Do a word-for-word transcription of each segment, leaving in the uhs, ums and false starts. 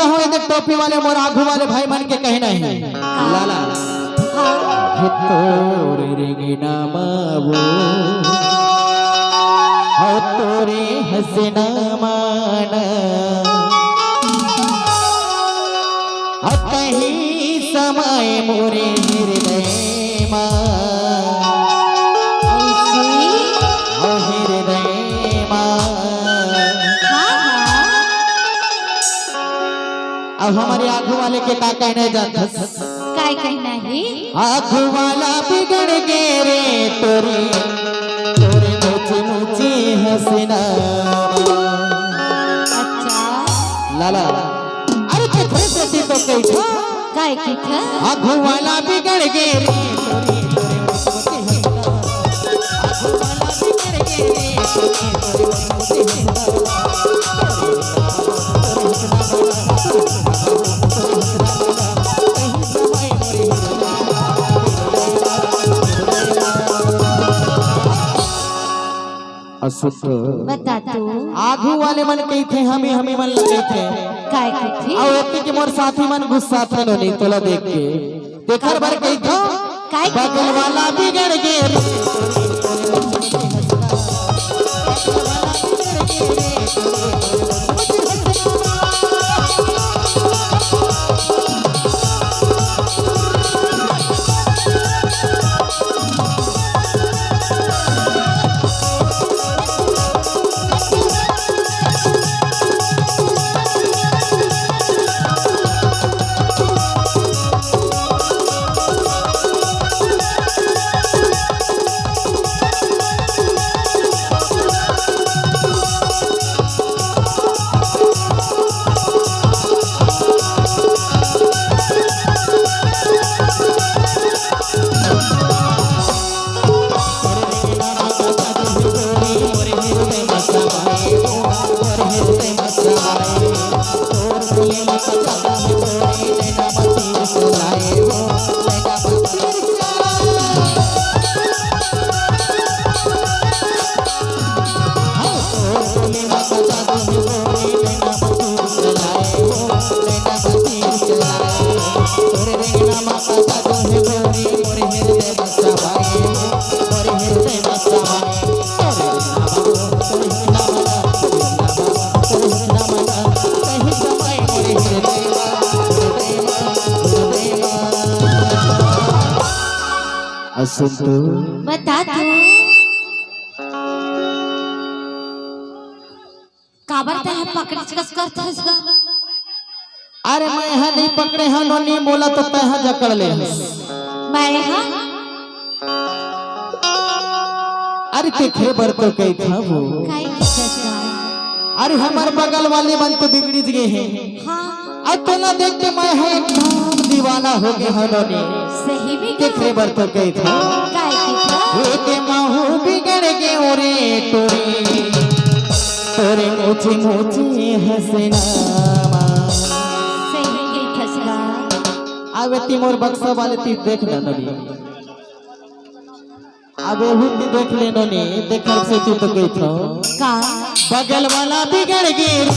हो, एदे टोपी वाले मोर आगू वाले भाई मन के कहना हे। लाला। हे तोर रेंगना मा वो, हो तोरे हंसना मा ना, हो तहीं समाय मोरे हृदय मा, ऐसे? हो हृदय मा। हाँ, हाँ। अब हमर आगू वाले के का कहना हे जानथस? काय कहना हे? आगू वाला बिगड़ गे रे तोरी, तोरे मुची मुची हंसना। अच्छा। लाला, अरे ते फिर से तो कही था। काय कही था? आगू वाला बिगड़ गे रे तोरी, तोरे मुची मुची हंसना। असुत। बता तू। आगू वाले मन कहिथे, हमी, हमी मन ल कहिथे। काय कहिथे? अउ एती के मोर साथी मन गुस्साथे नोनी, तोला देख के। तेखर बर कहिथो, काय बगल वाला बिगड़ गे रे। असुन तो बता तू, काबर तैं ह पकड़िच कस करथस गा? अरे मैं ह नहीं पकड़े हंव नोनी, मोला तो तैं ह जकड़ ले हस। मैं ह? अरे तेखरे बर तो कहिथंव वो। काहे कहिथस गा? अरे हमर बगल वाले मन तो बिगड़िच गे हे। हाँ। अब तोला देख के मैं ह एकदम दीवाना हो गे हंव नोनी। सही में का? तेखरे बर तो कहिथंव। काहे कहिथस? ए के महूं बिगड़ गेंव रे टोरी। तोरे मुची मुची हंसना मा। सही कहिथस गा। अब एती मोर बक्सा वाले ती देख ना नोनी। अब एहू ती देख ले नोनी, तेखर सेती तो कहिथंव। का? बगल वाला बिगड़ गे रे।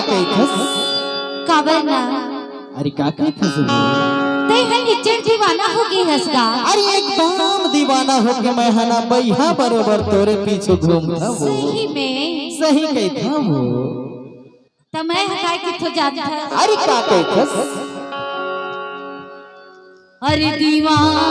कहिथस? काबर ना? अरे का कहिथस वो? तैं ह निच्चट दीवाना हो गे हस का? अरे एकदम दीवाना होके मैं ह ना बइहा बरोबर तोरे पीछू घूमथंव वो। सही में? सही कहिथंव वो। त मैं ह काय कहिथंव जानथस? अरे का कहिथस? अरे दीवाना